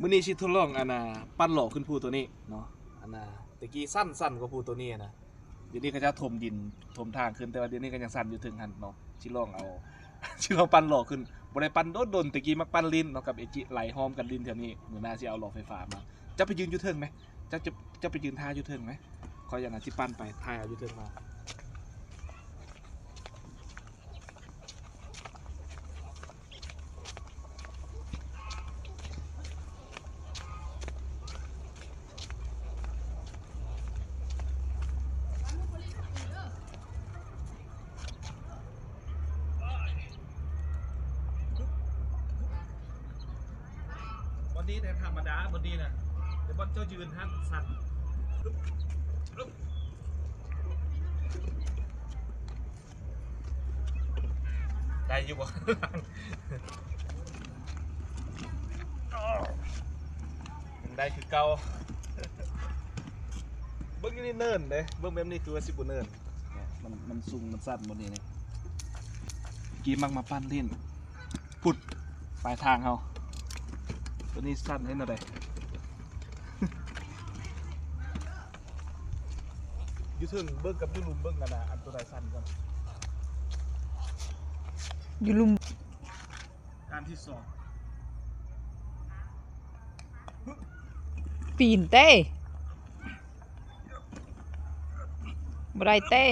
ມື້ນີ້ຊິທົດລອງອັນນ່າ ປັ່ນລໍ້ຂຶ້ນພູໂຕນີ້ເນາະ. ອັນນ່າ ແຕ່ກີ້ສັ້ນ ສັ້ນກວ່າພູໂຕນີ້ນະ. ດຽວນີ້ເຂົາເຈົ້າຖົມດິນ ຖົມທາງຂຶ້ນ ແຕ່ວ່າດຽວນີ້ກໍຍັງສັ້ນຢູ່ເທິງຫັ້ນເນາະ. ຊິລອງເອົາ ຊິລອງປັ່ນລໍ້ຂຶ້ນ. ບໍ່ໄດ້ປັ່ນດົນໆ ແຕ່ກີ້ມັກປັ່ນຫຼິ້ນເນາະ ກັບເອຈິ ໄຫຼຫ້ອມກັນຫຼິ້ນແຖວນີ້. ມື້ໜ້າຊິເອົາລໍ້ໄຟຟ້າມາ. ເຈົ້າໄປຢືນຢູ່ເທິງໄໝ? ເຈົ້າ ເຈົ້າ ເຈົ້າໄປຢືນຖ້າຢູ່ເທິງໄໝ? ຂ້ອຍອັນນ່າ ຊິປັ່ນໄປ ຖ່າຍເອົາຢູ່ເທິງມາ. ບ່ອນນີ້ນະ ທຳມະດາ ບ່ອນນີ້ນະ ແຕ່ບ່ອນເຈົ້າຢືນຫັ້ນສັ່ນ. ໄດ້ຢູ່ບໍ່? ຍັງໄດ້ຄືເກົ່າ. ເບິ່ງຢູ່ນີ້ເນີນເດ້ ເບິ່ງແບບນີ້ຄືວ່າຊິບໍ່ເນີນ. ມັນ ມັນສູງ ມັນຊັນບ່ອນນີ້ນີ້. ກີ້ມັກມາປັ່ນຫຼິ້ນ ພຸ້ນ ປາຍທາງເຮົາ. ໂຕນີ້ສັ່ນເຮັດແນວໃດ? ຢູ່ເທິງເບິ່ງກັບຢູ່ລຸ່ມເບິ່ງກັນນະ ອັນໂຕໃດສັ່ນກ່ອນ? ຢູ່ລຸ່ມ. ການທີສອງ ປີນເຕ້. ບໍ່ໄດ້ເຕ້.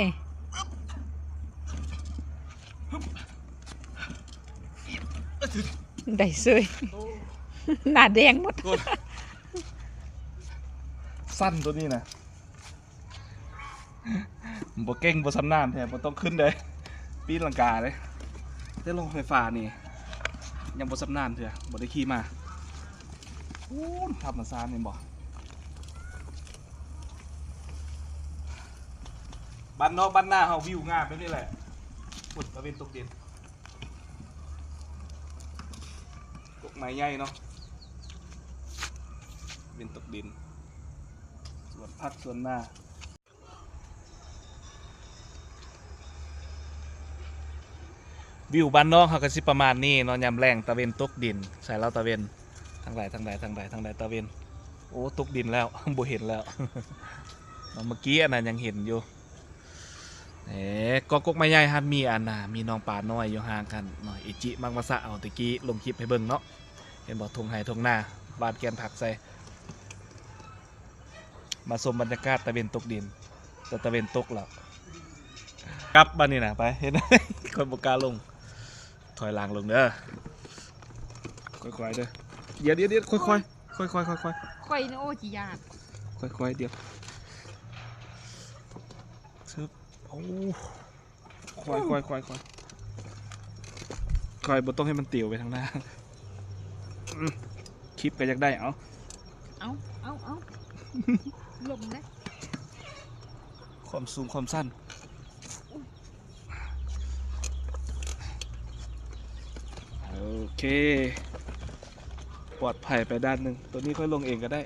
ໄດ້ເສີຍ. ໂອ້ ໜ້າແດງໝົດ. ສັ່ນໂຕນີ້ນະ. ບໍ່ເກັ່ງ ບໍ່ຊຳນານແທ້ ບໍ່ຕ້ອງຂຶ້ນເດ້ ຕີນລັງກາເດ້. ແຕ່ລົດໄຟຟ້ານີ້ຍັງບໍ່ຊຳນານເທື່ອ ບໍ່ໄດ້ຂີ່ມາ. ໂອ້ ທຳມະຊາດນີ້ບໍ່? ບ້ານນອກບ້ານນາເຮົາ ວິວງາມແບບນີ້ແຫຼະ. ພຸ້ນ ຕາເວັນຕົກດິນ. ກົກໄມ້ໃຫຍ່ເນາະ ເວັນຕົກດິນ. ສວນຜັກສວນນາ. ວິວບ້ານນອກເຮົາກໍຊິປະມານນີ້ເນາະ ຍາມແລງຕາເວັນຕົກດິນ. ໃສລາວຕາເວັນ? ທາງໃດ ທາງໃດ ທາງໃດ ທາງໃດຕາເວັນ? ໂອ້ ຕົກດິນແລ້ວ ບໍ່ເຫັນແລ້ວ. ເມື່ອກີ້ອັນນັ້ນຍັງເຫັນຢູ່. ເອີ ກໍກົກໄມ້ໃຫຍ່ຫັ້ນມີອັນນ່າ ມີໜອງປານ້ອຍຢູ່ຫ່າງກັນເນາະ. ເອຈິມັກມາສະເອົາແຕ່ກີ້ ລົງຄລິບໃຫ້ເບິ່ງເນາະ. ເຫັນບໍ່ ທົ່ງໄຮ່ທົ່ງນາ ຫວ່ານແກ່ນຜັກໃສ່. ມາຊົມບັນຍາກາດຕາເວັນຕົກດິນ ແຕ່ຕາເວັນຕົກແລ້ວ. ກັບບາດນີ້ນະ ໄປ ເຫັນ ຂ້ອຍບໍ່ກ້າລົງ. ຖອຍຫຼັງລົງເດີ ຄ່ອຍໆເດີ. ດຽວໆ ຄ່ອຍໆ ຄ່ອຍໆ ຄ່ອຍໆ ຂ້ອຍນີ້ ໂອ້ ຊິຢ້ານ. ຄ່ອຍໆ ດຽວ ຊຶບ. ໂອ້ ຄ່ອຍໆ ຄ່ອຍໆ ຄ່ອຍ ບໍ່ຕ້ອງໃຫ້ມັນຕິວໄປທາງໜ້າ. ອືມ ຄລິບກໍຢາກໄດ້ ເອົາ ເອົາ ເອົາ ເອົາ ລົມເດ້. ຄວາມສູງຄວາມຊັນ. ໂອເຄ ປອດໄພໄປດ້ານໜຶ່ງ. ໂຕນີ້ຂ້ອຍລົງເອງກໍໄດ້.